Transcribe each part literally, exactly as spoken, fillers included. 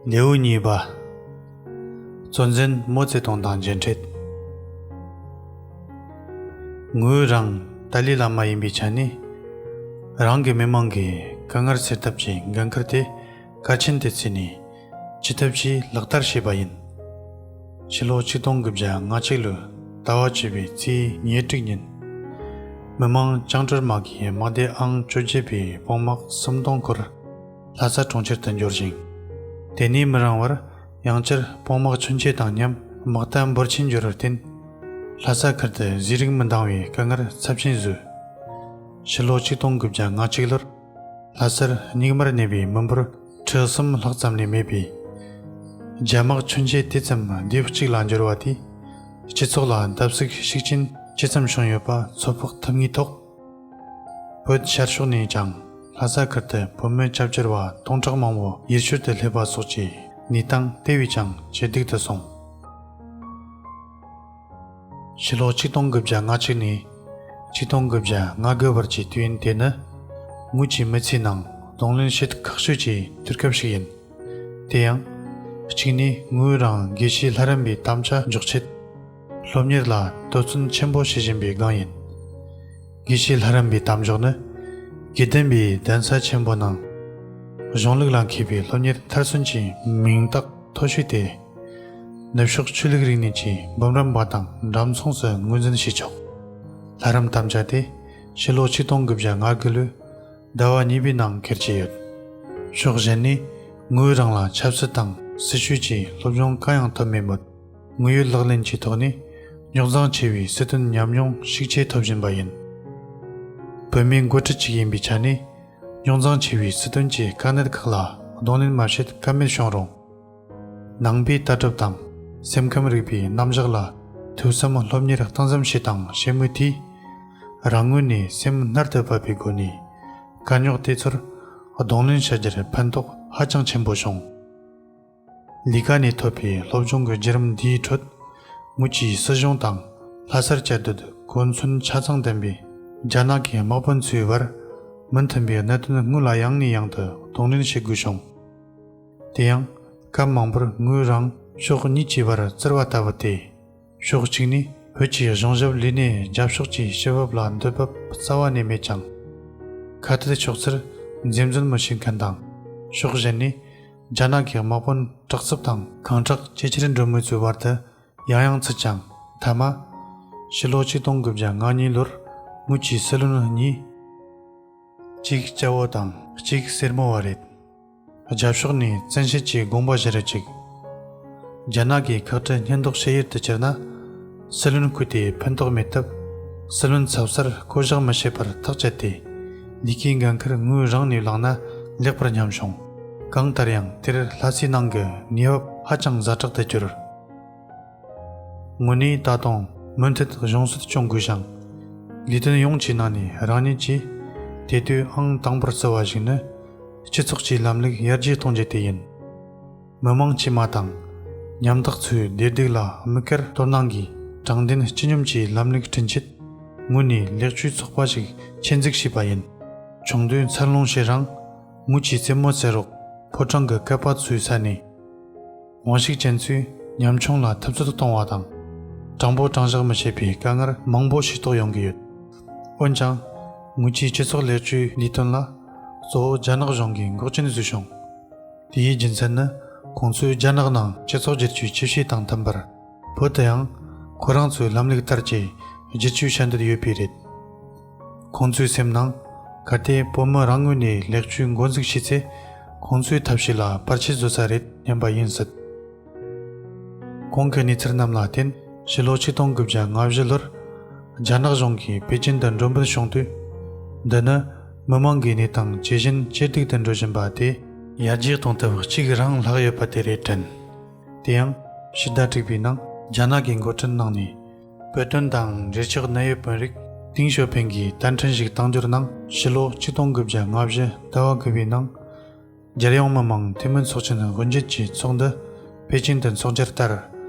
ལེའུ་གཉིས་པ། གཙོ་འཛིན་མའོ་ཙེ་ཏུང་དང་མཇལ་འཕྲད། ངོས་རང་ཏཱ་ལའི་བླ་མ་ཡིན་པའི་ཆ་ནས། རང་གི་མི་མང་གི་དཀའ་ངལ་སེལ་ཐབས་ཀྱི་འགན་ཁུར་དེ་གལ་ཆེན་དུ་བརྩིས་ནས། ཅི་ཐུབ་ཀྱིས་ལག་བསྟར་བྱས་པ་ཡིན། ཕྱི་ལོ་ཆིག་སྟོང་དགུ་བརྒྱ་ང་གཅིག་ལོའི་ཟླ་བ་བཅུ་པའི་ཚེས་ཉེར་དྲུག་ཉིན། མི་དམངས་བཅིངས་འགྲོལ་དམག་གིས་དམག་སྡེ་ཨང་བཅོ་བརྒྱད་པའི་དཔུང་དམག་སུམ་སྟོང་འཁོར་ལྷ་ས་གྲོང་ཁྱེར་དུ་འབྱོར་ཞིང་། དེ་ནས་མི་རིང་བར་ཡང་བསྐྱར་དཔུང་དམག་ཆོན་ཆེ་དང་མཉམ་དམག་རྟ་འབོར་ཆེན་འབྱོར་བར་བརྟེན། ལྷ་ས་ཁུལ་དུ་ཟས་རིགས་མི་འདང་བའི་དཀའ་ངལ་ཚབས་ཆེན་བཟོས། ཕྱི་ལོ་ཆིག་སྟོང་དགུ་བརྒྱ་ང་གཅིག་ལོར། ལྷ་སར་སྙིགས་མར་གནས་པའི་མི་འབོར་ཁྲི་གསུམ་ལྷག་ཙམ་ལས་མེད་པས། རྒྱ་དམག་ཆོན་ཆེ་དེ་ཙམ་སྡེབ་གཅིག་ལ་འབྱོར་བ་དེས། སྤྱི་ཚོགས་ལ་བརྡབ་གསིག་ཤུགས་ཆེན་ཇི་ཙམ་བྱུང་ཡོད་པ་ཚོད་དཔག་ཐུབ་ངེས་ཐོག་བོད་ཤར་ཕྱོགས་ནས་ཀྱང་ལྷ་ས་ཁུལ་དུ་བོད་མི་སྐྱབས་བཅོལ་བ་སྟོང་ཕྲག་མང་པོ་ཡུལ་ཤུལ་དུ་སླེབས་པ་སོགས་ཀྱི་གནས་སྟངས་དེ་བས་ཀྱང་ཇེ་སྡུག་ཏུ་སོང་། ཕྱི་ལོ་ཆིག་སྟོང་དགུ་བརྒྱ་ང་གཅིག་ནས་ཆིག་སྟོང་དགུ་བརྒྱ་ང་དགུ་བར་གྱི་དུས་ཡུན་དེ་ནི། ངོས་ཀྱི་མི་ཚེའི་ནང་གདོང་ལེན་བྱེད་ཁག་ཤོས་ཀྱི་དུས་སྐབས་ཤིག་ཡིན། དེ་ཡང་། གཅིག་ནས་ངོས་རང་དགེ་བཤེས་ལྷ་རམས་པའི་དམ་བཅའ་འཇོག་ཆེད། སློབ་གཉེར་ལ་དོ་བརྩོན་ཆེན་པོ་བྱེད་བཞིན་པའི་སྒང་ཡིན། དགེ་བཤེས་ལྷ་རམས་པའི་དམ་འཇོག་ནི། དགེ་ལྡན་པའི་གདན་ས་ཆེན་པོ་ནང་། གཞུང་ལུགས་ལ་མཁས་པའི་སློབ་གཉེར་མཐར་སོན་གྱི་མིང་རྟགས་མཐོ་ཤོས་ཏེ། ནུབ་ཕྱོགས་ཆོས་ལུགས་རིག་གནས་ཀྱི་འབུམ་རམས་པ་དང་འདྲ་མཚུངས་སུ་ངོས་འཛིན་བྱས་ཆོག་ལྷ་རམས་དམ་བཅའ་དེ་ཕྱི་ལོ་ཆིག་སྟོང་དགུ་བརྒྱ་ང་དགུ་ལོའི་ཟླ་བ་གཉིས་པའི་ནང་འཁེལ་གྱི་ཡོད། ཕྱོགས་གཞན་ནས་ངོས་རང་ལ་ཆབ་སྲིད་དང་སྲིད་བྱུས་ཀྱི་སློབ་སྦྱོང་གང་ཡང་ཐོབ་མེད་མོད། དངོས་ཡོད་ལག་ལེན་གྱི་ཐོག་ནས་རྙོག་འཛིང་ཆེ་བའི་སྲིད་དོན་ཉམས་མྱོང་ཤུགས་ཆེ་ཐོབ་བཞིན་པ་ཡིན། བོད་མིའི་འགོ་ཁྲིད་ཅིག་ཡིན་པའི་ཆ་ནས། རྙོག་འཛིང་ཆེ་བའི་སྲིད་དོན་གྱི་དཀའ་གནད་ཁག་ལ་གདོང་ལེན་མ་བྱེད་ཀ་མེད་བྱུང་རུང་། ནང་པའི་ལྟ་གྲུབ་དང་སེམས་ཁམས་རིག་པའི་རྣམ་གཞག་ལ་ཐོས་བསམ་སློབ་གཉེར་གཏིང་ཟབ་བྱས་དང་བྱེད་མུས་དེས། རང་ངོས་ནས་སེམས་མནར་དུ་བབས་པའི་སྒོ་ནས། དཀའ་རྙོག་དེ་ཚོར་གདོང་ལེན་བྱ་རྒྱུར་ཕན་ཐོགས་ཧ་ཅང་ཆེན་པོ་བྱུང་། ལས་ཀ་ནས་ཐོབ་པའི་སློབ་སྦྱོང་གི་བརྒྱུད་རིམ་འདིའི་ཁྲོད། ངོས་ཀྱིས་སྲིད་གཞུང་དང་ལྷ་སར་བཅའ་སྡོད་གོ་མཚོན་ཆ་ཚང་ལྡན་པའི་རྒྱ་ནག་གི་དམག་དཔོན་ཚོའི་བར་མི་མཐུན་པའི་གནད་དོན་སྔོན་ལ་ཡང་ནས་ཡང་དུ་གདོང་ལེན་བྱེད་དགོས་བྱུང་། དེ་ཡང་སྐབས་མང་པོར་ངོས་རང་ཕྱོགས་གཉིས་ཀྱི་བར་བཙིར་བ་ལྟ་བུ་སྟེ། ཕྱོགས་གཅིག་ནས་བོད་ཀྱི་གཞུང་ཞབས་ལས་སྣེ་རྒྱབ་ཕྱོགས་ཀྱི་ཕྱི་བབ་ལ་འདོད་པ་རྩ་བ་ནས་མེད་ཅིང་། ཁ་གཏད་ཕྱོགས་ཚུར་འཛེམ་ཟོན་མི་བྱེད་མཁན་དང་། ཕྱོགས་གཞན་ནས་རྒྱ་ནག་གི་དམག་དཔོན་དྲག་རྩུབ་དང་ཁེངས་དྲེགས་ཇེ་ཆེར་འགྲོ་མུས་ཚོའི་བར་དུ་ཡང་ཡང་ཚུད་ཅིང་། མཐའ་མ། ཕྱི་ལོ་ཆིག་སྟོང་དགུ་བརྒྱ་ང་གཉིས་ལོར་ངོས་ཀྱི་སྲིད་བློན་གཉིས། གཅིག་སྐྱ་བོ་དང་གཅིག་སེར་མོ་བ་རེད། རྒྱབ་ཕྱོགས་ནས་བཙན་ཤེད་ཀྱིས་དགོངས་པ་བཞེས་རབས་ཅིག་རྒྱ་ནག་གིས་ཁག་དཀྲི་སྙིང་སྟོབས་ཤེད་ཡར་དུ་གྱུར་ན། སྲིད་བློན་བསྐོས་ཏེ་ཕན་ཐོགས་མེད་སྟབས། སྲིད་བློན་ཚབ་སར་བསྐོ་གཞག་མི་བྱེད་པར་ཐག་བཅད་དེ། ལས་ཀའི་འགན་ཁུར་ངོས་རང་ནས་བླངས་ན་ལེགས་པར་སྙམ་བྱུང་། གང་ལྟར་ཡང་དེར་ལྷ་སའི་ནང་གི་གནས་བབ་ཧ་ཅང་ཛ་དྲག་ཏུ་གྱུར། དངོས་གནས་ད་དུང་མུ་མཐུད་གཞུང་སྲིད་སྐྱོང་དགོས་ཤིང་། ལས་དོན་ཡོངས་ཀྱི་ནང་ནས་རང་ཉིད་ཀྱིས་དེ་དུས་ཨང་དང་པོར་བརྩི་བ་ཞིག་ནི། སྤྱི་ཚོགས་ཀྱི་ལམ་ལུགས་ཡར་རྒྱས་གཏོང་རྒྱུ་དེ་ཡིན། མི་མང་དཀྱུས་མ་དང་། ཉམ་ཐག་ཚོའི་བདེ་སྡུག་ལ་དམིགས་བཀར་དོ་སྣང་གིས་དྲང་བདེན་སྤྱི་སྙོམས་ཀྱི་ལམ་ལུགས་བསྐྲུན་ཆེད། ངོས་ནས་ལེགས་བཅོས་ཚོགས་པ་ཞིག་ཆེད་འཛུགས་བྱས་པ་ཡིན། ཆུང་དུས་འཚར་ལོངས་བྱེད་རིང་། ངོས་ཀྱི་རྩེད་མོ་རྩེ་རོགས་ཕོ་བྲང་གི་སྐེད་པ་ཚོའི་ས་ནས། དབང་ཤུགས་ཅན་ཚོས་ཉམ་ཆུང་ལ་ཐུབ་ཚོད་གཏོང་བ་དང་། དྲང་པོ་དྲང་བཞག་མི་བྱེད་པའི་དཀའ་ངལ་མང་པོ་ཞིག་རྟོགས་ཡོང་གི་ཡོད། འོན་ཀྱང་། ངོས་ཀྱིས་སྤྱི་ཚོགས་ལེགས་བཅོས་ལས་དོན་ལ། གཙོ་བོ་རྒྱ་ནག་གཞུང་གིས་འགོག་རྐྱེན་བཟོས་བྱུང་། དེའི་རྒྱུ་མཚན་ནི། ཁོང་ཚོས་རྒྱ་ནག་ནང་སྤྱི་ཚོགས་བསྒྱུར་བཅོས་ཇི་བྱས་དང་མཐུན་པར། བོད་དུ་ཡང་། ཁོ་རང་ཚོའི་ལམ་ལུགས་ལྟར་གྱི་བསྒྱུར་བཅོས་བྱ་འདོད་ཡོད་པས་རེད། ཁོང་ཚོའི་སེམས་ནང་། གལ་ཏེ་བོད་མི་རང་ངོས་ནས་ལེགས་བཅོས་འགོ་འཛུགས་བྱས་ཚེ། ཁོང་ཚོའི་ཐབས་ཤེས་ལ་བར་ཆད་བཟོ་ས་རེད་སྙམ་པ་ཡིན་སྲིད། གོང་གི་གནས་ཚུལ་རྣམས་ལ་བརྟེན། ཕྱི་ལོ་ཆིག་སྟོང་དགུ་བརྒྱ་ལྔ་བཞི་ལོར། རྒྱ་ནག་གཞུང་གིས་པེ་ཅིན་དུ་མགྲོན་འབོད་བྱུང་དུས། འདི་ནི་མི་མང་གི་གནས་སྟངས་ཇེ་ཞན་ཇེ་སྡུག་ཏུ་འགྲོ་བཞིན་པ་དེ། ཡར་རྒྱས་གཏོང་ཐབས་གཅིག་རང་ལྷག་ཡོད་པ་དེ་རེད་དྲན། དེ་ཡང་། ཕྱི་ཟླ་དྲུག་པའི་ནང་རྒྱ་ནག་གི་འགོ་ཁྲིད་གནང་ནས། བོད་དོན་དང་འབྲེལ་ཆགས་གནད་ཡོད་དཔོན་རིགས་ ཏིང་ཞའོ་ཕིང་གིས་བརྡ་འཕྲིན་ཞིག་བཏང་འབྱོར་ནང་ཕྱི་ལོ་ཆིག་སྟོང་དགུ་བརྒྱ་ལྔ་བཞི་ཟླ་བ་དགུ་པའི་ནང་རྒྱལ་ཡོངས་མི་དམངས་འཐུས་མི་ཚོགས་ཆེན་དབུ་འབྱེད་ཀྱི་ཚོགས་འདུ་པེ་ཅིན་དུ་འཚོགས་རྒྱུར་ལྟར།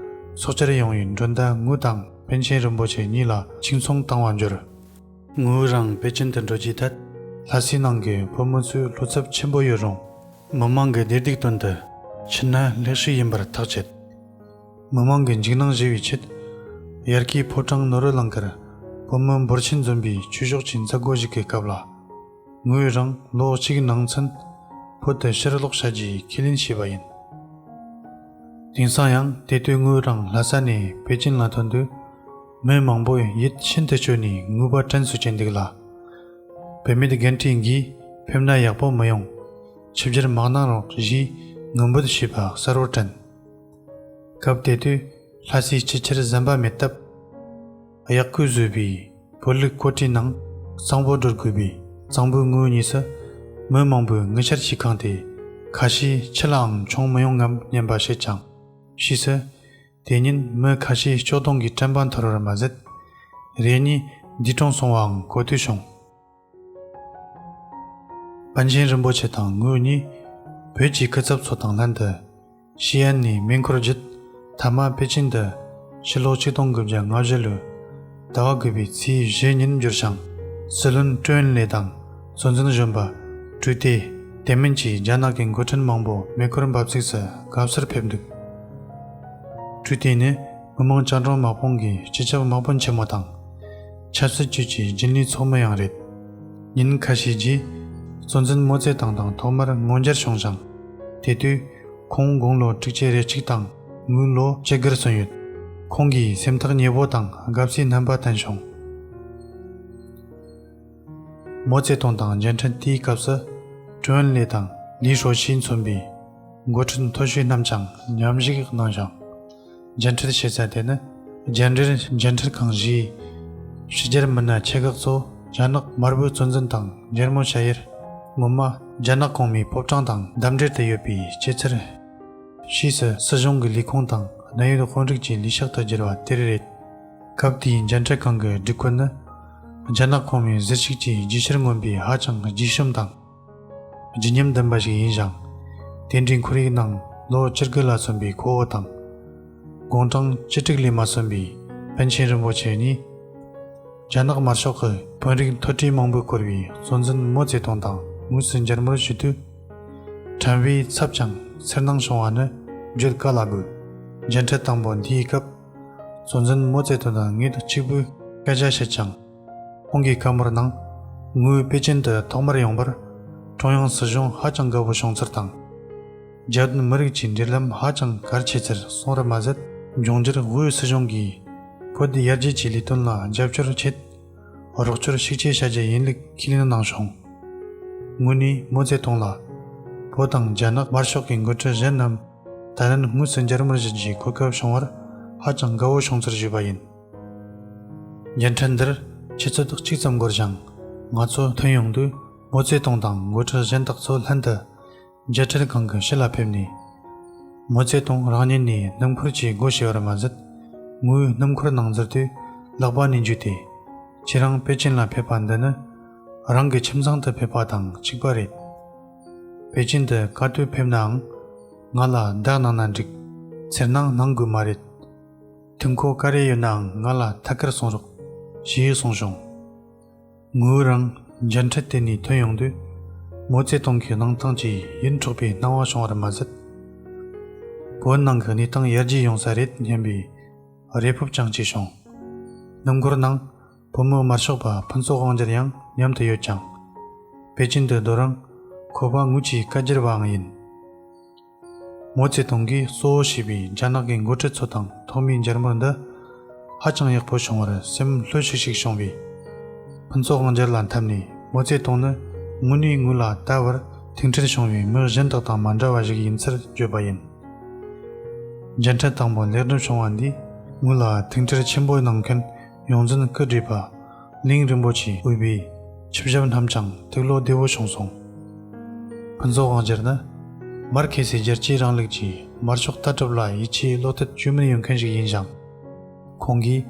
ཚོགས་བཅར་ཡོང་བའི་མགྲོན་བརྡ་ངོས་དང་པཎ་ཆེན་རིན་པོ་ཆེ་གཉིས་ལ་ཆིག་མཚུངས་བཏང་བ་འབྱོར། ངོས་རང་པེ་ཅིན་དུ་འགྲོ་རྒྱུའི་ཐད་ལྷ་སའི་ནང་གི་བོད་མི་ཚོའི་བློ་འཚབ་ཆེན་པོ་ཡོད་རུང་། མི་མང་གི་བདེ་སྡུག་དོན་དུ་ཕྱིན་ན་ལེགས་ཤོས་ཡིན་པར་ཐག་བཅད། མི་མང་གི་འཇིགས་སྣང་ཞི་བའི་ཆེད། དབྱར་ཁའི་ཕོ་བྲང་ནོར་བུ་གླིང་ཁར་བོད་མི་འབོར་ཆེན་འཛོམས་པའི་ཆོས་ཕྱོགས་ཀྱི་མཛད་སྒོ་ཞིག་གི་སྐབས་ལ། ངོས་རང་ལོ་གཅིག་ནང་ཚུན་བོད་དུ་ཕྱིར་ལོག་བྱ་རྒྱུའི་ཁས་ལེན་བྱས་པ་ཡིན། དེང་སང་ཡང་དེ་དུས་ངོས་རང་ལྷ་ས་ནས་པེ་ཅིན་ལ་ཐོན་དུས། མི་མང་པོས་ཡིད་ཤིན་ཏུ་སྐྱོ་ནས་ངུས་པ་དྲན་སོ་ཅི་འདུག་ལ། བུད་མེད་རྒན་གྲས་འགས་ཕེབས་ན་ཡག་པོ་མི་ཡོང་། ཆིབས་བསྒྱུར་མ་གནང་རོགས་ཞེས་ངུ་འབོད་བྱས་པ་གསལ་བོར་དྲན། སྐབས་དེ་དུས་ལྷ་སའི་སྤྱི་ཁྱབ་ཟམ་པ་མེད་སྟབས། གཡག་ཁུས་བཟོས་པའི་བོད་ལུགས་ཀོ་ཊི་ནང་གཙང་པོ་སྒྲོལ་དགོས་པས། གཙང་པོའི་ངོས་གཉིས་སུ་མི་མང་པོས་ངུ་ཤར་གྱིས་གང་སྟེ། ཁ་ཤས་ཆུ་ལའང་མཆོང་མི་ཡོང་ངམ་སྙམ་པ་བྱེད་ཅིང་། ཕྱིས་སུ། དེ་ཉིན་མི་ཁ་ཤས་སྐྱོ་གདུང་གི་དྲན་པ་འཐོར་བར་མ་ཟད། རེ་གཉིས་འདས་གྲོངས་སོང་བའང་གོ་ཐོས་བྱུང་། པཎ་ཆེན་རིན་པོ་ཆེ་དང་ངོས་གཉིས་བོད་ཀྱི་སྐུ་ཚབ་ཚོ་དང་ལྷན་དུ་ཞི་ཨན་ནས་མེ་འཁོར་བརྒྱུད། མཐའ་མ་པེ་ཅིན་དུ་ཕྱི་ལོ་ཆིག་སྟོང་དགུ་བརྒྱ་ལྔ་བཞི་ལོའི་ཟླ་བ་དགུ་པའི་ཚེས་བཞི་ཉིན་འབྱོར་ཞིང་། སྲིད་བློན་ཀྲོའུ་ཨིན་ལེ་དང་གཙོ་འཛིན་གཞོན་པ་ཀྲུའུ་ཏེ། དེ་མིན་གྱི་རྒྱ་ནག་གི་འགོ་ཁྲིད་མང་པོ་མེ་འཁོར་འབབ་ཚིགས་སུ་དགའ་བསུར་ཕེབས་འདུག་ཀྲུའུ་ཏེ་ནི་མི་དམངས་བཅིངས་འགྲོལ་དམག་དཔུང་གི་སྤྱི་ཁྱབ་དམག་དཔོན་ཆེན་མོ་དང་། ཆབ་སྲིད་ཅུས་ཀྱི་རྒྱུན་ལས་ཚོགས་མི་ཡང་རེད། ཉིན་ཁ་ཤས་རྗེས་གཙོ་འཛིན་མའོ་ཙེ་ཏུང་དང་ཐོག་མར་ངོ་མཇལ་བྱུང་ཞིང་། དེ་དུས་ཁོང་དགུང་ལོ་དྲུག་ཅུ་རེ་གཅིག་དང་ངོས་ལོ་བཅུ་དགུར་སོན་ཡོད། ཁོང་གིས་སེམས་ཐག་ཉེ་བོ་དང་དགའ་བསུའི་རྣམ་པ་བསྟན་བྱུང་། མའོ་ཙེ་ཏུང་དང་མཇལ་འཕྲད་དེའི་སྐབས་སུ་ཀྲོའུ་ཨིན་ལེ་དང་ལི་ཧྲོ་ཤིས་མཚོན་པའི་འགོ་ཁྲིད་མཐོ་ཤོས་རྣམས་ཀྱང་མཉམ་ཞུགས་གནང་ཞིང་། མཇལ་འཕྲད་བྱེད་ས་དེ་ནི་རྒྱ་འབྲེལ་མཇལ་འཕྲད་ཁང་བཞིའི་ཕྱི་རྒྱལ་མི་སྣ་ཆེ་ཁག་ཚོ་རྒྱ་ནག་དམར་པོའི་གཙོ་འཛིན་དང་མཇལ་མོ་བྱ་ཡུལ། ངོ་མ་རྒྱ་ནག་གོང་མའི་ཕོ་བྲང་དང་འདབས་འབྲེལ་དུ་ཡོད་པའི་སྐྱེད་ཚལ། ཕྱིས་སུ་སྲིད་གཞུང་གི་ལས་ཁུངས་དང་གནད་ཡོད་དཔོན་རིགས་ཀྱི་ལས་ཤག་ཏུ་བསྒྱུར་བ་དེར་རེད། སྐབས་དེའི་མཇལ་འཕྲད་ཁང་གི་སྒྲིག་བཀོད་ནི། རྒྱ་ནག་གོང་མའི་གཟི་བརྗིད་ཀྱི་རྗེས་ཤུལ་མངོན་པའི་ཧ་ཅང་བརྗིད་ཤོམ་དང་། བརྗིད་ཉམས་ལྡན་པ་ཞིག་ཡིན་ཞིང་། དེ་འདྲའི་ཁོར་ཡུག་ནང་ལོ་བཅུ་དགུ་ལ་སོན་པའི་ཁོ་བོ་དང་། དགུང་གྲངས་བཅུ་དྲུག་ལས་མ་སོན་པའི་པཎ་ཆེན་རིན་པོ་ཆེ་གཉིས། རྒྱ་ནག་དམར་ཤོག་གི་དཔོན་རིགས་མཐོ་གྲས་མང་པོས་བསྐོར་བའི་གཙོ་འཛིན་མའོ་ཙེ་ཏུང་དང་དངོས་སུ་མཇལ་མོལ་ཞུ་དུས། ཕྲན་བུའི་འཚབ་ཅིང་འཚེར་སྣང་བྱུང་བ་ནི་བརྗོད་དཀའ་ལ་དགོས། མཇལ་འཕྲད་དང་པོ་འདིའི་སྐབས། གཙོ་འཛིན་མའོ་ཙེ་ཏུང་དང་ངེད་གཅིག་པུས་སྐད་ཆ་བཤད་ཅིང་། ཁོང་གིས་བཀའ་མོལ་ནང་། ངོས་པེ་ཅིན་དུ་ཐོག་མར་ཡོང་པར། ཀྲུང་དབྱང་སྲིད་གཞུང་ཧ་ཅང་དགའ་བོ་བྱུང་ཚུལ་དང་། རྒྱ་བོད་མི་རིགས་ཀྱི་འབྲེལ་ལམ་ཧ་ཅང་གལ་ཆེ་ཚུལ་གསུངས་པར་མ་ཟད། འབྱུང་འགྱུར་དབུས་སྲིད་གཞུང་གིས་བོད་ཡར་རྒྱས་ཀྱི་ལས་དོན་ལ་རྒྱབ་སྐྱོར་ཆེད་རོགས་སྐྱོར་ཤུགས་ཆེ་བྱ་རྒྱུ་ཡིན་ལུགས་ཁས་ལེན་གནང་བྱུང་། ངོས་ནས་མའོ་ཙེ་ཏུང་ལ། བོད་དང་རྒྱ་ནག་དམར་ཤོག་གི་འགོ་ཁྲིད་གཞན་རྣམས་ད་ལན་དངོས་སུ་མཇལ་མོལ་ཞུ་རྒྱུའི་གོ་སྐབས་བྱུང་བར་ཧ་ཅང་དགའ་བོ་བྱུང་ཚུལ་ཞུས་པ་ཡིན། མཇལ་འཕྲད་འདིར་ཆུ་ཚོད་གཅིག་ཙམ་འགོར་ཞིང་། ང་ཚོ་ཐོན་ཡོང་དུས་མའོ་ཙེ་ཏུང་དང་འགོ་ཁྲིད་གཞན་དག་ཚོ་ལྷན་དུ་མཇལ་འཕྲད་ཁང་གི་ཕྱི་ལ་ཕེབས་ནས། མའོ་ཙེ་ཏུང་རང་ཉིད་ནས་སྣུམ་འཁོར་གྱི་སྒོ་ཕྱེ་བར་མ་ཟད། ངོས་སྣུམ་འཁོར་ནང་འཛུལ་དུས་ལག་པ་ནས་འཇུས་ཏེ། ཁྱེད་རང་པེ་ཅིན་ལ་ཕེབས་པ་འདི་ནི་རང་གི་ཁྱིམ་ཚང་དུ་ཕེབས་པ་དང་གཅིག་པ་རེད། པེ་ཅིན་དུ་ག་དུས་ཕེབས་ནའང་ང་ལ་བརྡ་གནང་ན་འགྲིག། འཚེར་སྣང་གནང་དགོས་མ་རེད། ཐུགས་འཁོར་ག་རེ་ཡོད་ནའང་ང་ལ་ཐད་ཀར་གསུང་རོགས། ཞེས་གསུངས་བྱུང་། ངོས་རང་མཇལ་འཕྲད་དེ་ནས་ཐོན་ཡོང་དུས། མའོ་ཙེ་ཏུང་གི་གནང་སྟངས་ཀྱིས་ཡིད་འཕྲོག་པའི་སྣང་བ་བྱུང་བར་མ་ཟད། བོད་ནང་གི་གནས་སྟངས་ཡར་རྒྱས་ཡོང་ས་རེད་སྙམ་པའི་རེ་ཕུགས་ཀྱང་སྐྱེས་བྱུང་། སྣུམ་འཁོར་ནང་བུ་མོ་དམར་ཤོག་པ་ཕུན་ཚོགས་དབང་རྒྱལ་ཡང་མཉམ་དུ་ཡོད་ཀྱང་། པེ་ཅིན་དུ་སྡོད་རིང་ཁོ་པ་ངོས་ཀྱི་བཀའ་བསྒྱུར་བའང་ཡིན། མའོ་ཙེ་ཏུང་གིས་གཙོ་བོ་བྱས་པའི་རྒྱ་ནག་གི་འགོ་ཁྲིད་ཚོ་དང་ཐོག་མའི་མཇལ་མོལ་འདི་ཧ་ཅང་ཡག་པོ་བྱུང་བར་སེམས་ལྷོད་ཤིག་ཤིག་བྱུང་བས། ཕུན་ཚོགས་དབང་རྒྱལ་ལ་འཐམས་ནས་མའོ་ཙེ་ཏུང་ནི་དངོས་གནས་ངོས་ལ་ལྟ་བར་ཐུགས་འཕྲད་བྱུང་བའི་མི་གཞན་དག་དང་མ་འདྲ་བ་ཞིག་ཡིན་ཚུལ་བརྗོད་པ་ཡིན། མཇལ་འཕྲད་དང་པོ་ལེགས་གྲུབ་བྱུང་བ་འདིས་ངོས་ལ་ཐུགས་འཕྲད་ཆེན་པོ་གནང་མཁན་ཡོངས་འཛིན་སྐུ་བགྲེས་པ་གླིང་རིན་པོ་ཆེ་དབུས་པའི་ཆིབས་ཞབས་རྣམས་ཀྱང་ཐུགས་བློ་བདེ་བོ་བྱུང་སོང་། ཕུན་ཚོགས་དབང་རྒྱལ་ནི་མར་ཁེ་སི་རྒྱལ་གཅེས་རིང་ལུགས་ཀྱི་དམར་ཤོག་ལྟ་གྲུབ་ལ་ཡིད་ཆེས་བློ་གཏད་བཅོས་མིན་ཡོད་མཁན་ཞིག་ཡིན་ཞིང་། ཁོང་གིས་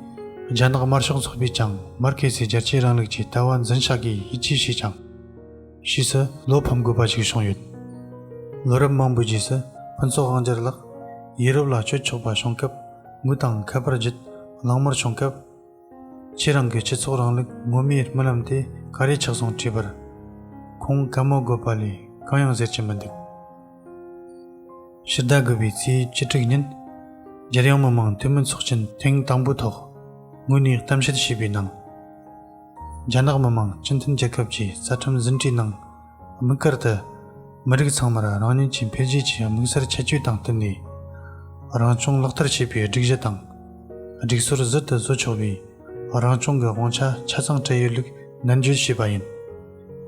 རྒྱ་ནག་དམར་ཤོག་ཚོགས་པས་ཀྱང་མར་ཁེ་སིའི་རྒྱལ་གཅེས་རིང་ལུགས་ཀྱི་ལྟ་བ་འཛིན་བྱ་དགོས་ཡིད་ཆེས་བྱས་ཀྱང་། ཕྱིས་སུ་བློ་ཕམ་དགོས་པ་ཞིག་བྱུང་ཡོད། ལོ་རབས་མང་པོའི་རྗེས་སུ་ཕུན་ཚོགས་དབང་རྒྱལ་ལགས་ཡུ་རོབ་ལ་བསྐྱོད་ཆོག་པ་བྱུང་སྐབས། ངོས་དང་ཁ་པར་བརྒྱུད་གླེང་མོལ་བྱུང་སྐབས། ཁྱེད་རང་གི་སྤྱི་ཚོགས་རིང་ལུགས་ངོ་མའི་རྨི་ལམ་དེ་ག་རེ་ཆགས་སོང་དྲིས་པར། ཁོང་གད་མོ་དགོད་པ་ལས་གང་ཡང་ཟེར་གྱི་མི་འདུག་ཕྱི་ཟླ་དགུ་པའི་ཚེས་བཅུ་དྲུག་ཉིན། རྒྱལ་ཡོངས་མི་དམངས་འཐུས་མི་ཚོགས་ཆེན་ཐེངས་དང་པོའི་ཐོག་ངོས་ནས་གཏམ་བཤད་བྱས་པའི་ནང་། རྒྱ་ནག་མི་དམངས་སྤྱི་མཐུན་རྒྱལ་ཁབ་ཀྱི་རྩ་ཁྲིམས་ཟིན་བྲིས་ནང་། དམིགས་བཀར་དུ་མི་རིགས་ཚང་མར་རང་ཉིད་ཀྱི་འཕེལ་རྒྱས་ཀྱི་དམིགས་སར་ཁྱད་ཆོས་དང་བསྟུན་ནས། རང་སྐྱོང་ལག་བསྟར་བྱེད་པའི་སྒྲིག་གཞི་དང་། སྒྲིག་སྲོལ་ཟུར་དུ་བཟོ་ཆོག་པའི་རང་སྐྱོང་གི་དབང་ཆ་ཆ་ཚང་སྤྲད་ཡོད་ལུགས་ནན་བརྗོད་བྱས་པ་ཡིན།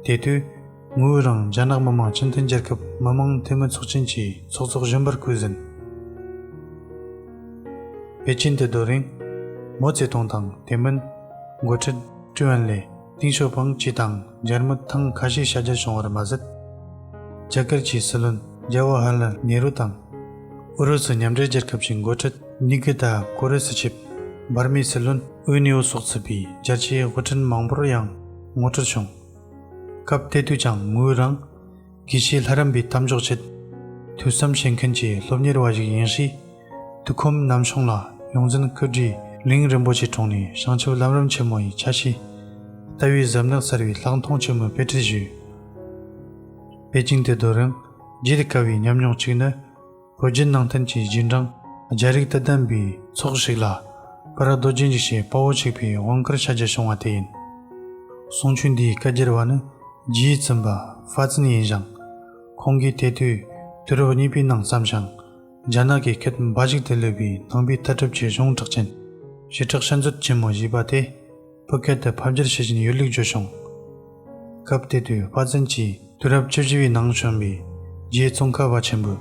དེ་དུས་ངོས་རང་རྒྱ་ནག་མི་དམངས་སྤྱི་མཐུན་རྒྱལ་ཁབ་མི་དམངས་འཐུས་མི་ཚོགས་ཆེན་གྱི་ཚོགས་གཙོ་གཞོན་པར་བསྐོས་ཟིན། པེ་ཅིན་དུ་སྡོད་རིང་། མའོ་ཙེ་ཏུང་དང་དེ་མིན། འགོ་ཁྲིད་ཀྲུའུ་ཨེན་ལེ། ཏིང་ཞའོ་ཕིང་བཅས་དང་མཇལ་མོལ་ཐེངས་ཁ་ཤས་བྱ་རྒྱུ་བྱུང་བར་མ་ཟད། རྒྱ་གར་གྱི་སྲིད་བློན་ཇ་ཝ་ཧར་ལལ་ནེ་རུ་དང་། ཨུ་རུ་སུ་མཉམ་འབྲེལ་རྒྱལ་ཁབ་ཀྱི་འགོ་ཁྲིད་ནི་ཀི་ཏ་ཀོ་རུ་སི་ཆེབ། འབར་མའི་སྲིད་བློན་ཨུ་ནེའུ་སོགས་ཚུད་པའི་རྒྱལ་སྤྱིའི་དབུ་ཁྲིད་མང་པོར་ཡང་ངོ་སྤྲོད་བྱུང་། སྐབས་དེ་དུས་ཀྱང་ངོས་རང་དགེ་བཤེས་ལྷ་རམས་པའི་གཏམ་འཇོག་ཆེད། ཐོས་བསམ་བྱེད་མཁན་གྱི་སློབ་གཉེར་བ་ཞིག་ཡིན་ཞེས། དུས་ཁོམ་ནམ་བྱུང་ལ་ཡོངས་འཛིན་ཀིརྟིའི་གླིང་རིན་པོ་ཆེའི་དྲུང་ནས་བྱང་ཆུབ་ལམ་རིམ་ཆེན་མོ་ཡི་ཆ་ཤས། ལྟ་བའི་གཟེབ་ནག་གསར་བའི་ལྷག་མཐོང་ཆེན་མོའི་དཔེ་ཁྲིད་ཞུས། པེ་ཅིང་དུ་སྡོད་རིང་བརྗེད་དཀའ་བའི་ཉམས་མྱོང་གཅིག་ནི། བོད་བརྒྱུད་ནང་བསྟན་གྱི་རྗེས་འབྲང་རྒྱ་རིགས་དད་ལྡན་པའི་ཚོགས་ཤིག་ལ། པར་རྡོ་རྗེ་འཇིགས་བྱེད་དཔའ་བོ་གཅིག་པའི་དབང་བསྐུར་བྱ་རྒྱུ་བྱུང་བ་དེ་ཡིན། གསུང་ཆོས་འདིའི་སྐད་སྒྱུར་བ་ནི་རྗེ་ཡིས་བཙུན་པ་ཧྥ་ཙུན་ཡིན་ཞིང་། ཁོང་གིས་དེ་དུས་དུས་རབས་གཉིས་པའི་ནང་བརྩམས་ཤིང་། རྒྱ་ནག་གི་སྐད་འབའ་ཞིག་ཏུ་སླེབས་པའི་ནང་པའི་ལྟ་གྲུབ་ཀྱི་གཞུང་གྲགས་ཅན། བྱེ་བྲག་བཤད་མཛོད་ཆེན་མོ་ཞེས་པ་དེ། བོད་སྐད་དུ་ཕབ་བསྒྱུར་བྱེད་བཞིན་ཡོད་ལུགས་བརྗོད་བྱུང་། སྐབས་དེ་དུས་དཔལ་བཙུན་གྱིས་དུས་རབས་བཅུ་བཞི་བའི་ནང་བྱོན་པའི་རྗེ་ཙོང་ཁ་པ་ཆེན་པོས་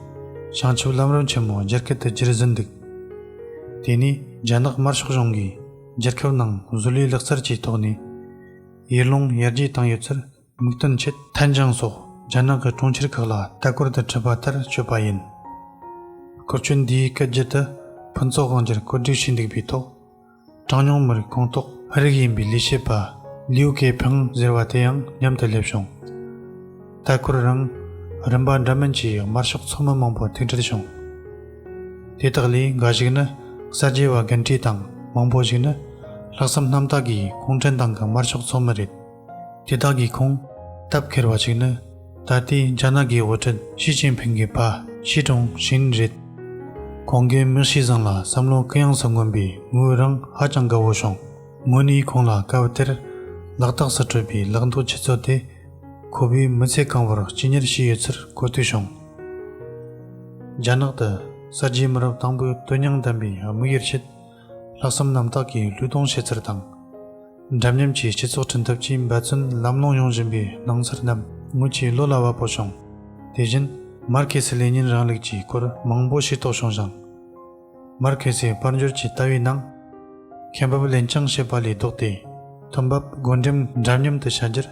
བྱང་ཆུབ་ལམ་རིམ་ཆེན་མོ་རྒྱ་སྐད་དུ་བསྒྱུར་ཟིན་འདུག་དེ་ནས་རྒྱ་ནག་དམར་ཤོག་གཞུང་གིས་རྒྱལ་ཁབ་ནང་བཟོ་ལས་ལག་རྩལ་གྱི་ཐོག་ནས་ཡུལ་ལུང་ཡར་རྒྱས་བཏང་ཡོད་ཚུལ་མིག་སྟོན་ཆེད་ཐན་ཅང་སོགས་རྒྱ་ནག་གི་གྲོང་ཁྱེར་ཁག་ལ་ལྟ་སྐོར་དུ་ཁྲིད་པ་ལྟར་བསྐྱོད་པ་ཡིན། སྐོར་སྐྱོད་འདིའི་སྐད་སྒྱུར་དུ་ཕུན་ཚོགས་དབང་རྒྱལ་བཀོད་སྒྲིག་བྱས་འདུག་པའི་ཐོག་གྲངས་ཉུང་མི་རིགས་ཁོངས་གཏོགས་ཧ་རིག་ཡིན་པའི་ལས་བྱེད་པ་ལིའུ་ཀེ་ཕིང་ཟེར་བ་དེ་ཡང་མཉམ་དུ་སླེབས་བྱུང་། ལྟ་སྐོར་རིང་རིམ་པ་འདྲ་མིན་གྱི་དམར་ཤོག་ཚོགས་མི་མང་པོ་ཐུག་འཕྲད་བྱུང་། དེ་དག་ལས་འགའ་ཞིག་ནི་གསར་བརྗེ་བ་རྒན་གྲས་དང་མང་པོ་ཞིག་ནི་ལྷག་བསམ་རྣམ་དག་གིས་གུང་ཁྲན་ཏང་གི་དམར་ཤོག་ཚོགས་མི་རེད། དེ་དག་གིས་ཁོང་སྟབས་འཁེལ་བ་ཞིག་ནི། ད་ལྟའི་རྒྱ་ནག་གི་དབུ་ཁྲིད་ཞི་ཅིན་ཕིང་གི་ཕ་ཞི་ཀྲུང་ཞིན་རེད། ཁོང་གི་མིག་ཤེས་བཟང་ལ་བསམ་བློ་གུ་ཡངས་སུ་མངོན་པས་ངོས་རང་ཧ་ཅང་དགའ་བོ་བྱུང་། དངོས་གནས་ཁོང་ལ་སྐབས་དེར་ལག་རྟགས་སུ་གྲུབ་པའི་ལག་མདོག་ཆུ་ཚོད་དེ་ཁོ་པས་མི་ཚེ་གང་བོར་གཅེས་གཉེར་བྱས་ཡོད་ཚུལ་གོ་ཐོས་བྱུང་། རྒྱ་ནག་ཏུ་གསར་བརྗེའི་མི་རབས་དང་པོའི་དོན་སྙིང་ལྡན་པའི་དམིགས་ཡུལ་ཆེད། ལྷག་བསམ་རྣམ་དག་གིས་བློས་གཏོང་བྱེད་ཚུལ་དང་། འདྲ་མཉམ་གྱི་སྤྱི་ཚོགས་ཁྲིམས་ཐབས་ཀྱིས་འབད་བརྩོན་ལམ་ལྷོང་ཡོང་བཞིན་པའི་སྣང་ཚུལ་རྣམས་ངོས་ཀྱི་བློ་ལ་བབ་པོ་བྱུང་། དེ་བཞིན་མར་ཁེ་སི་ལེ་ཉིན་རིང་ལུགས་ཀྱི་སྐོར་མང་པོ་ཤེས་རྟོགས་བྱུང་ཞིང་། མར་ཁེ་སིའི་དཔལ་འབྱོར་གྱི་ལྟ་བའི་ནང་། ཁེ་འབབ་ལེན་རྐྱང་བྱེད་པ་ལས་ལྡོག་སྟེ། ཐོན་འབབ་བགོ་འགྲེམས་འདྲ་མཉམ་དུ་བྱ་རྒྱུར་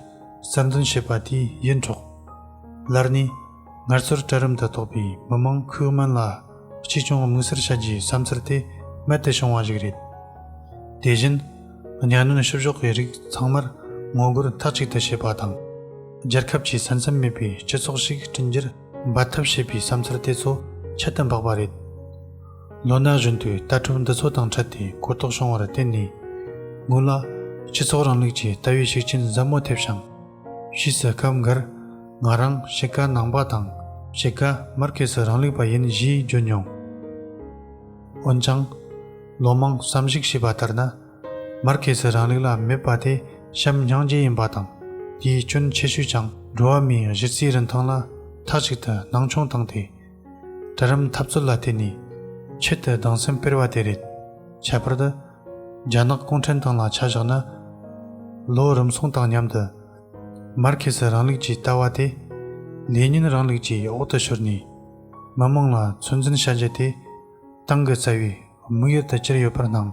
གསར་འདོན་བྱེད་པ་དེའི་ཡིད་འཕྲོག་ལར་ནས། ངལ་རྩོལ་གྲལ་རིམ་དུ་གཏོགས་པའི་མི་མང་ཁུག་དམན་ལ་གཅེས་སྐྱོང་དམིགས་བསལ་བྱ་རྒྱུའི་བསམ་ཚུལ་དེ་རྨད་དུ་བྱུང་བ་ཞིག་རེད། དེ་བཞིན། གཉའ་གནོན་བཤུ་གཞོག་གི་རིགས་ཚང་མར་ངོ་རྒོལ་མཐའ་གཅིག་ཏུ་བྱེད་པ་དང་། རྒྱལ་ཁབ་ཀྱི་ས་མཚམས་མེད་པའི་སྤྱི་ཚོགས་ཤིག་བསྐྲུན་རྒྱུར་འབད་འཐབ་བྱེད་པའི་བསམ་ཚུལ་དེ་ཚོ་ཁྱད་དུ་འཕགས་པ་རེད། ལོ་ན་གཞོན་དུས་ལྟ་གྲུབ་འདི་ཚོ་དང་འཕྲད་དེ་གོ་རྟོགས་བྱུང་བར་བརྟེན་ནས། ངོས་ལ་སྤྱི་ཚོགས་རིང་ལུགས་ཀྱི་ལྟ་བའི་ཤུགས་རྐྱེན་ཟབ་མོ་ཐེབས་ཤིང་། ཕྱིས་སུ་སྐབས་འགར་ང་རང་དཔྱིད་ཀ་ནང་པ་དང་དཔྱིད་ཀ་མར་ཁེ་སི་རིང་ལུགས་པ་ཡིན་ཞེས་བརྗོད་མྱོང་། འོན་ཀྱང་། ལོ་མང་བསམ་གཞིག་བྱས་པ་ལྟར་ན། མར་ཁེ་སི་རིང་ལུགས་ལ་མེད་པ་དེ་བྱམས་སྙིང་རྗེ་ཡིན་པ་དང་། དེའི་སྐྱོན་ཆེ་ཤོས་ཀྱང་འགྲོ་བ་མིའི་གཞི་རྩའི་རིན་ཐང་ལ་མཐའ་གཅིག་ཏུ་སྣང་ཆུང་བཏང་སྟེ། གྲལ་རིམ་འཐབ་རྩོད་ལ་བརྟེན་ནས་ཆེད་དུ་གདུང་སེམས་སྤེལ་བ་དེ་རེད། ཁྱད་པར་དུ། རྒྱ་ནག་གུང་ཁྲན་ཏང་ལ་ཆ་བཞག་ན། ལོ་རིམ་སོང་དང་མཉམ་དུ། མར་ཁེ་སི་རིང་ལུགས་ཀྱི་ལྟ་བ་དེ། ལེ་ཉིན་རིང་ལུགས་ཀྱི་འོག་ཏུ་ཤོར་ནས། མི་དམངས་ལ་ཚོད་འཛིན་བྱ་རྒྱུ་དེ། ཏང་གི་རྩ་བའི་དམིགས་ཡུལ་དུ་གྱུར་ཡོད་པར་སྣང་།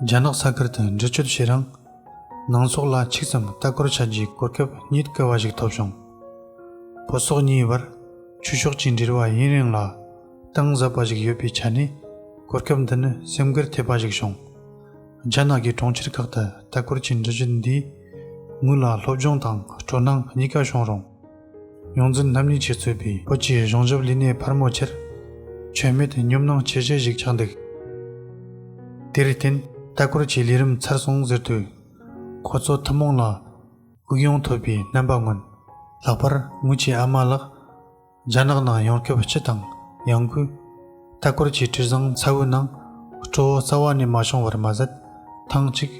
རྒྱ་ནག་ས་ཁུལ་དུ་འགྲུལ་སྐྱོད་བྱེད་རིང་། ནང་སོག་ལ་ཆིག་ཙམ་ལྟ་སྐོར་བྱ་རྒྱུའི་གོ་སྐབས་རྙེད་དཀའ་བ་ཞིག་ཐོབ་བྱུང་། བོད་སོག་གཉིས་བར་ཆོས་ཕྱོགས་ཀྱི་འབྲེལ་བ་ཡུན་རིང་ལ་གཏིང་ཟབ་པ་ཞིག་ཡོད་པའི་ཆ་ནས། གོ་སྐབས་འདི་ནི་སེམས་འགུལ་ཐེབས་པ་ཞིག་བྱུང་། རྒྱ་ནག་གི་གྲོང་ཁྱེར་ཁག་ཏུ་ལྟ་སྐོར་གྱི་འགྲུལ་བཞུད་འདིས་ངོས་ལ་སློབ་སྦྱོང་དང་སྤྲོ་སྣང་གཉིས་ཀ་བྱུང་རུང་། ཡོངས་འཛིན་རྣམ་གཉིས་ཀྱིས་གཙོས་པའི་བོད་ཀྱི་གཞུང་ཞབས་ལས་སྣེ་ཕལ་མོ་ཆེར་ཆད་མེད་ཉོབ་སྣང་ཆེ་ཤོས་ཤིག་ཆགས་འདུག་དེར་བརྟེན་ལྟ་སྐོར་གྱི་ལས་རིམ་ཚར་སོང་ཟེར་དུས། ཁོ་ཚོ་ཐུན་མོང་ལ་དབུགས་དབྱུང་ཐོབ་པའི་རྣམ་པ་མངོན། ལྷག་པར་ངོས་ཀྱི་ཨ་མ་ལགས་རྒྱ་ནག་ནང་ཡོང་སྐབས་སྤྱི་དང་ཡང་སྒོས་ལྟ་སྐོར་གྱི་དྲི་བཟང་ཚ་བོའི་ནང་སྤྲོ་བོ་རྩ་བ་ནས་མ་བྱུང་བར་མ་ཟད། ཐེངས་གཅིག་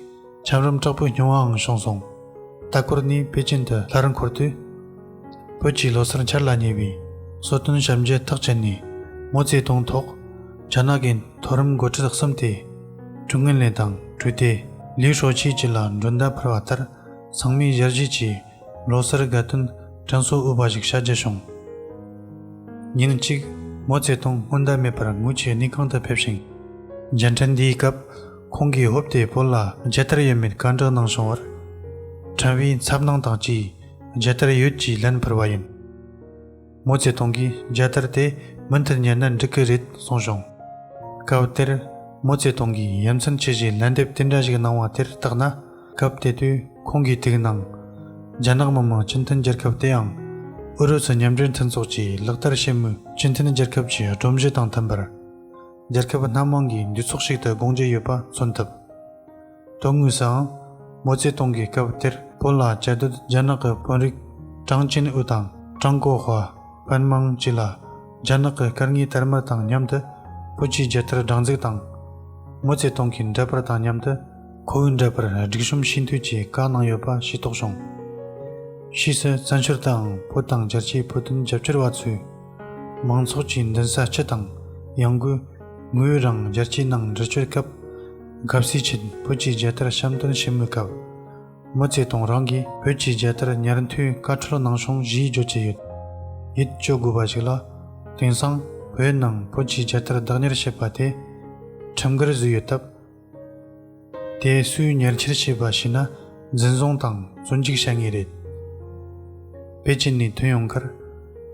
འཆམ་རིམ་དྲག་པོའི་མྱོང་བའང་བྱུང་སོང་། ལྟ་སྐོར་ནས་པེ་ཅིན་དུ་སླར་འཁོར་དུས། བོད་ཀྱི་ལོ་སར་འཆར་ལ་ཉེ་བའི་གསོལ་སྟོན་ཞབས་འཇལ་ཐག་བཅད་ནས། མའོ་ཙེ་ཏུང་ཐོག་རྒྱ་ནག་གི་མཐོ་རིམ་འགོ་ཁྲིད་གསུམ་སྟེ། ཀྲུའུ་ཨེན་ལེ་དང་ཀྲུའུ་ཏེ། ལི་ཧྲོ་ཆི་བཅས་ལ་མགྲོན་བརྡ་ཕུལ་བ་ལྟར། ཚང་མས་ཞལ་བཞེས་ཀྱིས་ལོ་སར་དགའ་སྟོན་དྲན་གསོ་འོས་པ་ཞིག་བྱ་རྒྱུ་བྱུང་། ཉིན་གཅིག་མའོ་ཙེ་ཏུང་སྔོན་བརྡ་མེད་པར་ངོས་ཀྱི་གནས་ཁང་དུ་ཕེབས་ཤིང་། མཇལ་འཕྲད་འདིའི་སྐབས་ཁོང་གིས་ཧོབ་སྟེ་བོད་ལ་རྒྱལ་དར་ཡོད་མེད་བཀའ་འདྲི་གནང་བྱུང་བར། ཕྲན་བུའི་འཚབ་སྣང་དང་བཅས་རྒྱལ་དར་ཡོད་ཅེས་ལན་ཕུལ་བ་ཡིན། མའོ་ཙེ་ཏུང་གིས་རྒྱལ་དར་དེ་མུ་མཐུད་ཉར་ན་འགྲིག་གི་རེད་གསུངས་བྱུང་། སྐབས་དེར་མའོ་ཙེ་ཏུང་གིས་ཡ་མཚན་ཆེ་ཞེས་ལན་འདེབས་དེ་འདྲ་ཞིག་གནང་བ་དེར་བརྟགས་ན། སྐབས་དེ་དུས་ཁོང་གིས་དེའི་ནང་། རྒྱ་ནག་མི་དམངས་སྤྱི་མཐུན་རྒྱལ་ཁབ་དེའང་ཨུ་རུ་སུ་མཉམ་འབྲེལ་མཐུན་ཚོགས་ཀྱིས་ལག་བསྟར་བྱེད་མུས་སྤྱི་མཐུན་རྒྱལ་ཁབ་ཀྱི་སྒྲོམ་གཞི་དང་མཐུན་པར། རྒྱལ་ཁབ་སྣ་མང་གི་འདུས་ཚོགས་ཤིག་ཏུ་དགོངས་ཀྱི་ཡོད་པ་མཚོན་ཐུབ། དོན་དངོས་སུའང་། མའོ་ཙེ་ཏུང་གིས་སྐབས་དེར་བོད་ལ་བཅའ་སྡོད་རྒྱ་ནག་གི་དཔོན་རིགས་ཀྲང་ཅིན་ཨུ་དང་ཀྲང་ཀོ་ཧྭ། པན་མང་བཅས་ལ་རྒྱ་ནག་གི་སྐར་ལྔའི་དར་མ་དང་མཉམ་དུ་བོད་ཀྱི་རྒྱལ་དར་སྒྲེང་འཛུགས་དང་། མའོ་ཙེ་ཏུང་གི་འདྲ་པར་དང་མཉམ་དུ་ཁོ་བོའི་འདྲ་པར་སྒྲིག་གཤོམ་བྱེད་འདོད་ཀྱི་བཀའ་གནང་ཡོད་པ་ཤེས་རྟོགས་བྱུང་། ཕྱིས་སུ་བཙན་བྱོལ་དུའང་བོད་དང་རྒྱལ་སྤྱིའི་བོད་དོན་རྒྱབ་སྐྱོར་བ་ཚོས། མང་ཚོགས་ཀྱི་མདུན་ས་སྤྱི་དང་ཡང་སྒོས་ངོས་རང་རྒྱལ་སྤྱིའི་ནང་འགྲུལ་སྐྱོད་སྐབས། དགའ་བསུའི་ཆེད་བོད་ཀྱི་རྒྱལ་དར་བཤམས་སྟོན་བྱེད་མུས་སྐབས། མའོ་ཙེ་ཏུང་རང་གིས་བོད་ཀྱི་རྒྱལ་དར་ཉར་འཐུའི་བཀའ་འཁྲོལ་གནང་བྱུང་ཞེས་བརྗོད་ཀྱི་ཡོད། ཡིད་སྐྱོ་དགོས་པ་ཞིག་ལ། དེང་སང་བོད་ནང་བོད་ཀྱི་རྒྱལ་དར་བདག་གཉེར་བྱེད་པ་དེ་ཁྲིམས་འགལ་བཟོས་ཡོད་སྟབས། དེ་སུས་ཉར་ཁྱེར་བྱས་པ་ཞེ་ན་འཛིན་བཟུང་དང་བཙོན་འཇུག་བྱ་ངེས་རེད། པེ་ཅིན་ནས་ཐོན་ཡོང་ཁར་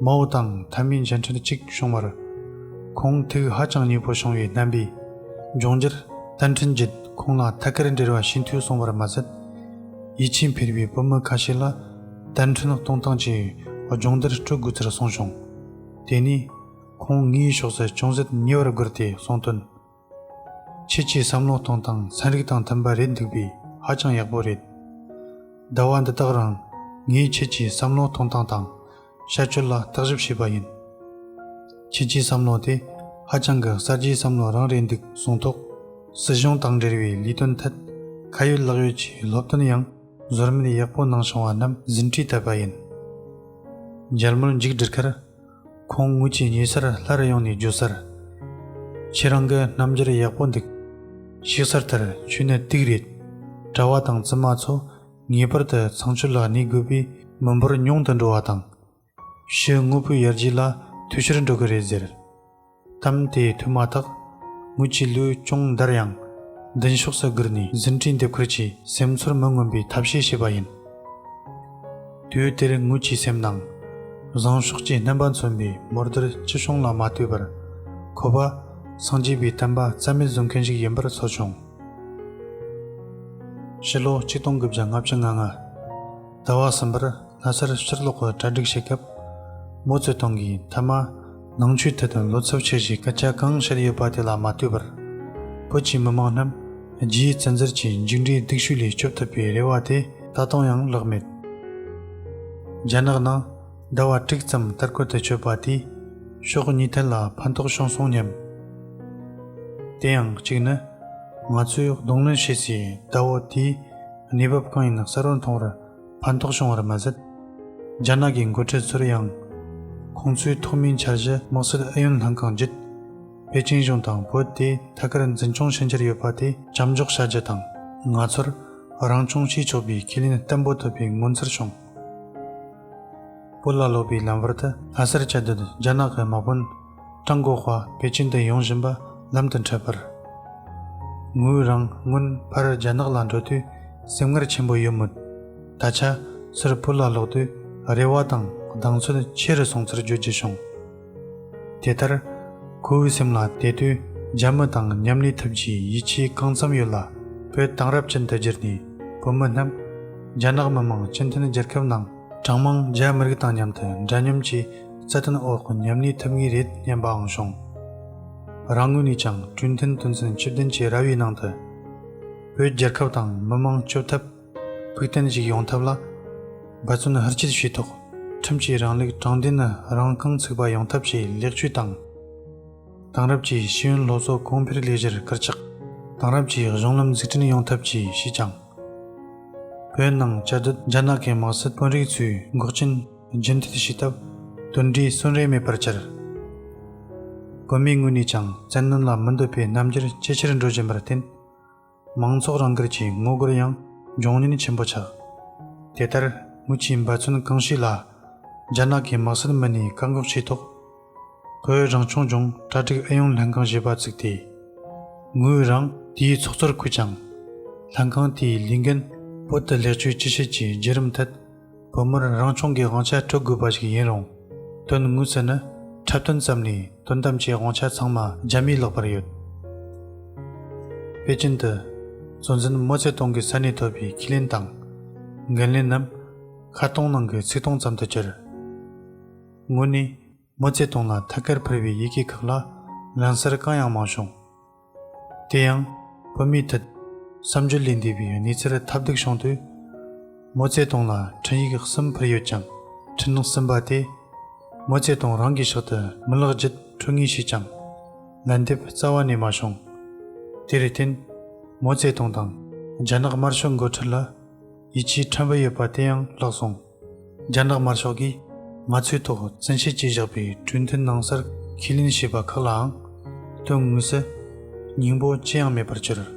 མའོ་དང་མཐའ་མའི་མཇལ་འཕྲད་ཅིག་བྱུང་བར། ཁོང་ཐུགས་ཧ་ཅང་མཉེས་པོ་བྱུང་བའི་རྣམ་པས། འབྱུང་འགྱུར་གདན་འདྲེན་བརྒྱུད་ཁོང་ལ་ཐད་ཀར་འབྲེལ་བ་བྱེད་འཐུས་སོང་བར་མ་ཟད། ཡིད་ཆེས་འཕེར་བའི་བོད་མི་ཁ་ཤས་ལ་གདན་འདྲེན་གཏོང་སྟངས་ཀྱི་སྦྱོང་བརྡར་སྤྲོད་དགོས་ཚུལ་གསུངས་བྱུང་། དེ་ནས་ཁོང་ངའི་ཕྱོགས་སུ་ཅུང་ཟད་ཉེ་བར་བསྒོར་ཏེ་གསུངས་དོན། ཁྱེད་ཀྱི་བསམ་བློ་གཏོང་སྟངས་ཚན་རིག་དང་མཐུན་པ་རེད་འདུག་པས་ཧ་ཅང་ཡག་པོ་རེད། ཟླ་བ་འདི་དག་རིང་ངས་ཁྱེད་ཀྱི་བསམ་བློ་གཏོང་སྟངས་དང་བྱ་སྤྱོད་ལ་བརྟག་ཞིབ་བྱས་པ་ཡིན། ཁྱེད་ཀྱི་བསམ་བློ་དེ་ཧ་ཅང་གི་གསར་བརྗེའི་བསམ་བློ་རང་རེད་འདུག་གསུངས་ཐོག་སྲིད་གཞུང་དང་འབྲེལ་བའི་ལས་དོན་ཐད་ཁ་ཡོད་ལག་ཡོད་ཀྱི་སློབ་སྟོན་ཡང་བཟོ་མེད་ཡག་པོ་གནང་བྱུང་བ་རྣམས་ཟིན་བྲིས་བཏབ་པ་ཡིན། མཇལ་མོལ་མཇུག་བསྒྲིལ་ཁར། ཁོང་ངོས་ཀྱིས་ཉེ་སར་སླར་ཡོང་ནས་བརྗོད་སར། ཁྱེད་རང་གི་རྣམ་འགྱུར་ཡག་པོ་འདུག་ཞིག་གསར་ལྟར་ཁྱོད་ནི་དུག་རེད། གྲྭ་བ་དང་བཙུན་མ་ཚོ་ངེས་པར་དུ་ཚངས་སྤྱོད་ལ་གནས་དགོས་པའི་མི་འབོར་ཉུང་དུ་འགྲོ་བ་དང་། ཕྱི་དངོས་པོའི་ཡར་རྒྱས་ལ་འཐུས་ཤོར་འགྲོ་གི་རེད་ཟེར། གཏམ་དེ་ཐོས་མ་ཐག་ངོས་ཀྱི་ལུས་ཅུང་འདར་ཡང་། མདུན་ཕྱོགས་སུ་བསྒུར་ནས་ཟིན་བྲིས་འདེབས་ཁུལ་གྱིས་སེམས་ཚོར་མི་མངོན་པའི་ཐབས་ཤེས་བྱས་པ་ཡིན། དུས་དེར་ངོས་ཀྱི་སེམས་ནང་། བཟང་ཕྱོགས་ཀྱི་རྣམ་པ་མཚོན་པའི་མོར་དར་ཅི་བྱུང་ལ་མ་ལྟོས་པར། ཁོ་པ་སངས་རྒྱས་པའི་བསྟན་པ་རྩ་མེད་བཟོ་མཁན་ཞིག་ཡིན་པར་ཚོར་བྱུང་། ཕྱི་ལོ་ཆིག་སྟོང་དགུ་བརྒྱ་ལྔ་བཅུ་ང་ལྔ། ཟླ་བ་གསུམ་པར་ལྷ་སར་ཕྱིར་ལོག་གི་གྲ་སྒྲིག་བྱེད་སྐབས། མའོ་ཙེ་ཏུང་གིས་མཐའ་མ་ནང་ཆོས་ཐད་དུ་བློ་འཚབ་ཆེ་ཞེས་སྐད་ཆ་གང་བཤད་ཡོད་པ་དེ་ལ་མ་ལྟོས་པར། བོད་ཀྱི་མི་མང་རྣམས་རྗེ་ཡི་བཙན་འཛུལ་གྱི་མཇུག་འབྲས་སྡུག་ཤོས་ལས་སྐྱོབ་ཐུབ་པའི་རེ་བ་དེ་ད་དུང་ཡང་བརླག་མེད། རྒྱ་ནག་ནང་ཟླ་བ་དྲུག་ཙམ་ལྟ་སྐོར་དུ་བསྐྱོད་པ་དེས་ཕྱོགས་གཉིས་ཐད་ལ་ཕན་ཐོགས་བྱུང་སོང་སྙམ། དེ་ཡང་གཅིག་ནི། ང་ཚོས་གདོང་ལེན་བྱེད་སའི་ཟླ་བོ་དེའི་གནས་བབ་གང་ཡིན་གསལ་བོར་མཐོང་བར་ཕན་ཐོགས་བྱུང་བར་མ་ཟད། རྒྱ་ནག་གི་འགོ་ཁྲིད་ཚོར་ཡང་། ཁོང་ཚོའི་ཐོག་མའི་འཆར་གཞི་དམིགས་བསལ་ཨུ་ཡོན་ལྷན་ཁང་བརྒྱུད། པེ་ཅིང་གཞུང་དང་བོད་དེ་ཐད་ཀར་འཛིན་སྐྱོང་བྱེད་འཆར་ཡོད་པ་དེ་ཅམ་འཇོག་བྱ་རྒྱུ་དང་། ང་ཚོར་རང་སྐྱོང་བྱེད་ཆོག་པའི་ཁས་ལེན་བརྟན་པོ་ཐོབ་པའི་ངོ་མཚར་བྱུང་། བོད་ལ་ལོག་པའི་ལམ་བར་དུ་ལྷ་སར་བཅའ་སྡོད་རྒྱ་ནག་གི་དམག་དཔོན་ཀྲང་གོ་ཧྭ་པེ་ཅིན་དུ་ཡོང་བཞིན་པ་ལམ་དུ་འཕྲད་པར། ངོས་རང་སྔོན་ཕར་རྒྱ་ནག་ལ་འགྲོ་དུས་སེམས་ངལ་ཆེན་པོ་ཡོད་མོད། ད་ཆ་ཚུར་བོད་ལ་ལོག་དུས་རེ་བ་དང་གདེང་ཚོད་ཆེ་རུ་སོང་ཚུལ་བརྗོད་རྒྱུ་བྱུང་། དེ་ལྟར་ཁོ་བོའི་སེམས་ལ་དེ་དུས་ རྒྱ་མི་དང་མཉམ་ལས་ཐུབ་རྒྱུའི་ཡིད་ཆེས་གང་འཚམ་ཡོད་ལ། བོད་དེང་རབས་ཅན་དུ་བསྒྱུར་ནས་བོད་མི་རྣམས་རྒྱ་ནག་མི་དམངས་སྤྱི་མཐུན་རྒྱལ་ཁབ་ནང་གྲངས་མང་རྒྱ་མི་རིགས་དང་མཉམ་དུ་འདྲ་མཉམ་གྱི་རྩ་དོན་འོག་མཉམ་གནས་ཐུབ་ངེས་རེད་སྙམ་པའང་བྱུང་། རང་ངོས་ནས་ཀྱང་གྲོས་མཐུན་དོན་ཚན་བཅུ་བདུན་གྱི་ར་བའི་ནང་དུ་བོད་རྒྱལ་ཁབ་དང་མི་དམངས་སྐྱོབ་ཐབས། ཕུགས་བརྟན་ཞིག་ཡོང་ཐབས་ལ་འབད་བརྩོན་ཧུར་སྐྱེད་བྱས་ཐོག་ཁྲིམས་ཀྱི་རིང་ལུགས་དྲང་བདེན་ནི་རང་རྐང་ཚུགས་པ་ཡོང་ཐབས་ཀྱི་ལེགས་བཅོས་དང་། དེང་རབས་ཀྱི་ཤེས་ཡོན་སློབ་གསོ་གོང་འཕེལ་ལས་གཞིར་བཀོད་ཁྱབ། དེང་རབས་ཀྱི་གཞུང་ལམ་འཛུགས་སྐྲུན་ཡོང་ཐབས་ཀྱིས་ཞེས་ཀྱང་། བོད་ནང་བཅའ་སྡོད་རྒྱ་ནག་གི་དམག་སྲིད་དཔོན་རིགས་ཚོའི་འགོག་རྐྱེན་རྒྱུན་མཐུད་བྱེད་ཐབས་དོན་འབྲས་སོན་རེ་མེད་པར་གྱུར། བོད་མིའི་ངོས་ནས་ཀྱང་བཙན་གནོན་ལ་མི་འདོད་པའི་རྣམ་འགྱུར་ཇེ་ཆེར་འགྲོ་བཞིན་པར་བརྟེན། མང་ཚོགས་རང་སྒེར་གྱི་ངོ་རྒོལ་ཡང་འབྱུང་ཉེན་ཆེན་པོ་ཆགས། དེ་ལྟར་ངོས་ཀྱིས་འབད་བརྩོན་གང་བྱས་ལ། རྒྱ་ནག་གི་དམག་སྲིད་མི་སྣའི་བཀག་འགོག་བྱས་ཐོག་བོད་རང་སྐྱོང་ལྗོངས་གྲ་སྒྲིག་ཨུ་ཡོན་ལྷན་ཁང་ཞེས་པ་བཙུགས་ཏེ། ངོས་རང་དེའི་ཚོགས་གཙོར་བསྐོས་ཀྱང་། ལྷན་ཁང་དེའི་ལས་འགན་བོད་དུ་ལེགས་བཅོས་ཅི་བྱེད་ཀྱི་བརྒྱུད་རིམ་ཐད། བོད་མིར་རང་སྐྱོང་གི་དབང་ཆ་སྤྲོད་དགོས་པ་ཞིག་ཡིན་རུང་། དོན་དངོས་སུ་ནི་འཁྲབ་སྟོན་ཙམ་ལས་དོན་དམ་གྱི་དབང་ཆ་ཚང་མ་རྒྱ་མིའི་ལག་པར་ཡོད། པེ་ཅིན་དུ་གཙོ་འཛིན་མའོ་ཙེ་ཏུང་གི་ས་ནས་ཐོབ་པའི་ཁས་ལེན་དང་འགན་ལེན་རྣམས་ཁ་སྟོང་ནང་གི་ཚིག་སྟོང་ཙམ་དུ་གྱུར། དངོས་གནས་མའོ་ཙེ་ཏུང་ལ་ཐད་ཀར་ཕུལ་བའི་ཡི་གེ་ཁག་ལ་ལན་གསལ་གང་ཡང་མ་བྱུང་། དེ་ཡང་བོད་མིའི་ཐད་བསམ་བརྗོད་ལས་འདས་པའི་གནས་ཚུལ་ཐབས་སྡུག་བྱུང་དུས། མའོ་ཙེ་ཏུང་ལ་འཕྲིན་ཡིག་གསུམ་ཕུལ་ཡོད་ཀྱང་། འཕྲིན་གསུམ་པ་དེ་མའོ་ཙེ་ཏུང་རང་གི་ཕྱག་ཏུ་མི་ལག་བརྒྱུད་འཕྲོད་ངེས་བྱས་ཀྱང་། ལན་འདེབས་རྩ་བ་ནས་མ་བྱུང་། དེར་བརྟེན། མའོ་ཙེ་ཏུང་དང་རྒྱ་ནག་དམར་ཤོག་འགོ་ཁྲིད་ལ་ཡིད་ཆེས་ཕྲན་བུ་ཡོད་པ་དེ་ཡང་བརླག་སོང་། རྒྱ་ནག་དམར་ཤོག་གིས་ང་ཚོའི་ཐོག་བཙན་ཤེད་ཀྱིས་བཞག་པའི་གྲོས་མཐུན་ནང་གསར་ཁས་ལེན་བྱས་པ་ཁག་ལའང་དོན་དངོས་སུ་སྙིང་པོ་ཅི་ཡང་མེད་པར་གྱུར།